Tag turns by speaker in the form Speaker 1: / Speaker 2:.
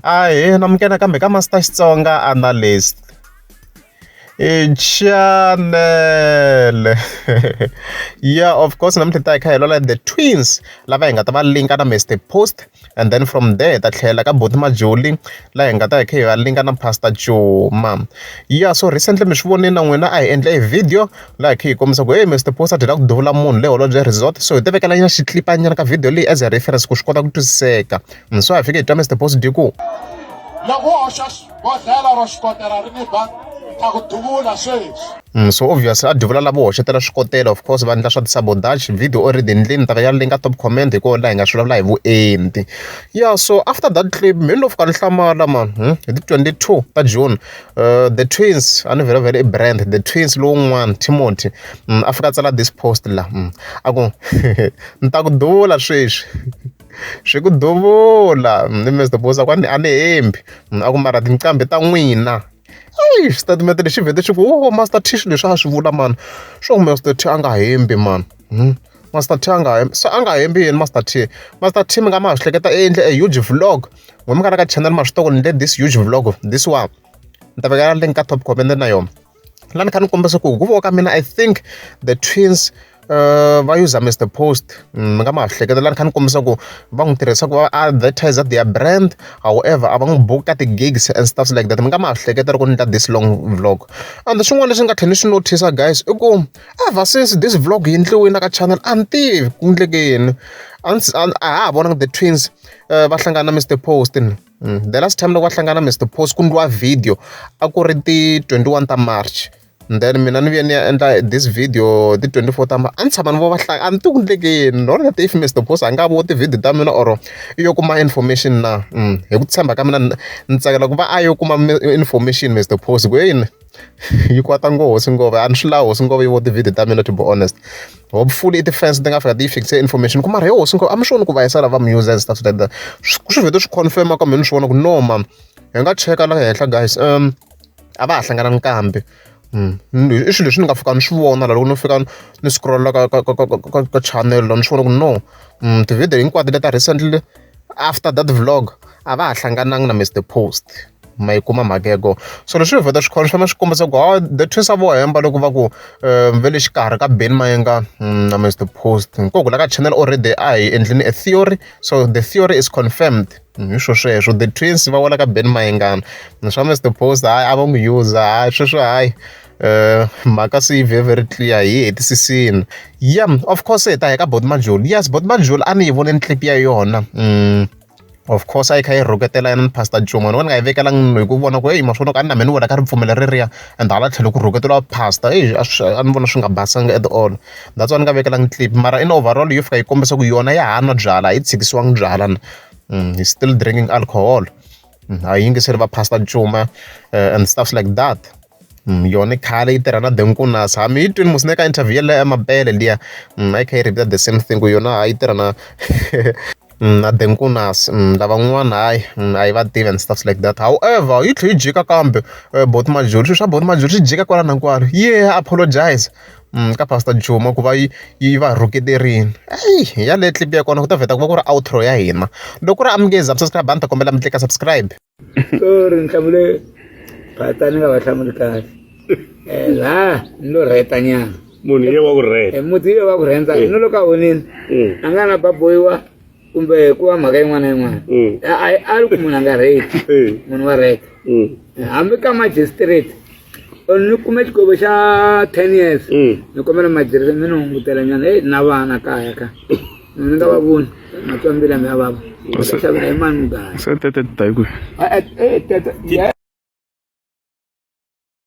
Speaker 1: Ahee namukela kambe ka Master Xitsonga Analyst channel yeah of course namuntlha ta hi kha hi lwala the twins lava hi nga ta va linka na Mister Post and then from there hi ta tlhela ka Boti Majoli laha hi nga ta hi kha hi va linka na Pastor Cuma yeah so recently mi swi vonile na n'wina a hi endle e video laha hi kha hi kombisa ku hey Mister Post a dyela ku duvula munhu le Holobye Resort so hi ti vekela nyana xitlipanyana ka video leyi as a reference ku swi kota ku twisiseka so hi fike hi twa Mister Post dyi ku
Speaker 2: loko wo hoxa bodlhela ro xikotela ri ni ba ta ku duvula sweswi.
Speaker 1: So obviously a duvula lavo hoxetela swikotela of course va endla swa ti-sabotage video already ndleni ta ya linka top comment hi kona laha hi nga swi vulavula hi vuenti yeah so after that clip mi no fika ni hlamala man hi ti 22 ta June the twins a ni vhele vhele i brand the twins lowun'wana Timothy a fika a tsala this post la a ku ni ta ku duvula sweswi swi ku duvula ni Mister Boss a ku a ni hembi a ku mara tinqambi ta n'wina eyi xitatimende lexi vhete xi ku o Master T swilo leswi a swi vula mani swo Master T a nga hembi mani Master T a nga hembi se a nga hembi yini Master T Master T mi nga ma ha swi hleketa i endle a huge vlog n'we mi nga la ka channel ma swi tiva ku ni endle this huge vlog this one ni ta vekela link ka top comment na yona la ni kha ni kombisa ku hi ku vona ka mina I think the twins va use Mister Post mi nga ma ha hleketa la ni kha ni kombisa ku va n'wi tirhisa ku va advertise their brand however a va n'wi book ka ti-gigs and stuff like that mi nga ma ha hleketa loko ni endla this long vlog and swin'wana leswi ni nga tlhela ni swi notice guys i ku ever since this vlog yi endliwile ka channel a ni tivi ku endleke yini a a ha ha vonanga the twins va hlangana na Mister Post ni. The last time loko va hlangana Mister Post ku endliwa video a ku ri ti 21 ta March then mina ni vuye ni ya endla this video ti 24 ta March a ni tshama ni vo va a ni tivi ku endleke yini not that if Mister Post a nga vo ti-video ta mina or i yo kuma information na hi ku tshemba ka mina ni tsakela ku va a yo kuma information Mister Post ku yini yi kwata ngo hosi ngove a ni swi lavi hosi ngove yi vo ti-video ta mina to be honest hopefully i ti-fans ti nga fika ti yi fikise information ku mara he hosi ngove a mi swi voni ku va yisa lava mu use and stuff like that swi vhete swi confirm ka mina ni swi vona ku no man hi nga cheka la henhla guys a va ha hlanganangi kambe i swilo leswi ni nga fika ni swi vona la loko ni fika ni scroll ka channel la ni swi vona ku no ti-video hinkwato leta recently after that vlog a va ha hlanganangi na Mister Post ma yi kuma mhaka ya kona so leswi swi vheta swi confirm swi kombisa ku hawa the twins a vo hemba loko va ku va le xikarhi ka Benny Mayengani na Mister Post hikoku la ka channel already a hi endlini a theory so the theory is confirmed hi swo sweswo the twins va wela ka Benny Mayengani swa Mister Post hayi a va n'wi use hayi sweswo hayi mhaka se yi ve very clear hi hetisisini yeah of course hi ta hi ka Boti Majoli yes Boti Majoli a ni yi voneni clip ya yona of course a yi kha yi rhuketela yena ni Pastor Cuma ni vona nga yi vekelangi hi ku vona ku heyi ma swi vona ku a ni na mina ni wela ka ripfumelo reriya and hala tlhelo ku rhuketeliwa pastor eyi a swi a ni vona swi nga basanga at all that's why ni nga vekelangi clip mara in overall yo fika yi kombisa ku yona ya ha nwa byala a yi tshikisiwangi byala na he's still drinking alcohol a yi yingiseli va Pastor Cuma and stuff like that yona khale yi tirha na The Nkunas hambi yi twini musi ka interview yaleyo ya Mabele liya a yi kha yi repeat the same thing ku yona a yi tirha na na The Nkunas lavan'wana hayi a yi va tivi and stuff like that however yi tlhela yi jika kambe Boti Majoli swilo swa Boti Majoli swi jika kwala na kwala yi apologize ka Pastor Juma ku va yi yi va rhuketerile eyi yaleyo clip ya kona ku ta vheta ku va ku ri outro ya hina loko ku ri amukeza subscribe a ni ta kombela mi tlika subscribe
Speaker 3: Sorry ni hlamule phata ni nga va hlamuli kahle laha ni lo rheta nyana
Speaker 4: munhu ye wa ku rheta
Speaker 3: muti ye wa ku rhendza no loko a vonile a nga na baboyiwa kumbe ku va mhaka yin'wana na yin'wana a ri ku munhu a nga rheti munhu wa rheta hambi ka magistrate ni kume xigwevo xa 10 years ni kombela magistrate mi ni hungutela nyana eyi na vana kaya ka ni nga va voni matwa mbilu ya mina ya vava xavela hi mani muganga
Speaker 4: se tete ti ta yi kwihi
Speaker 3: tete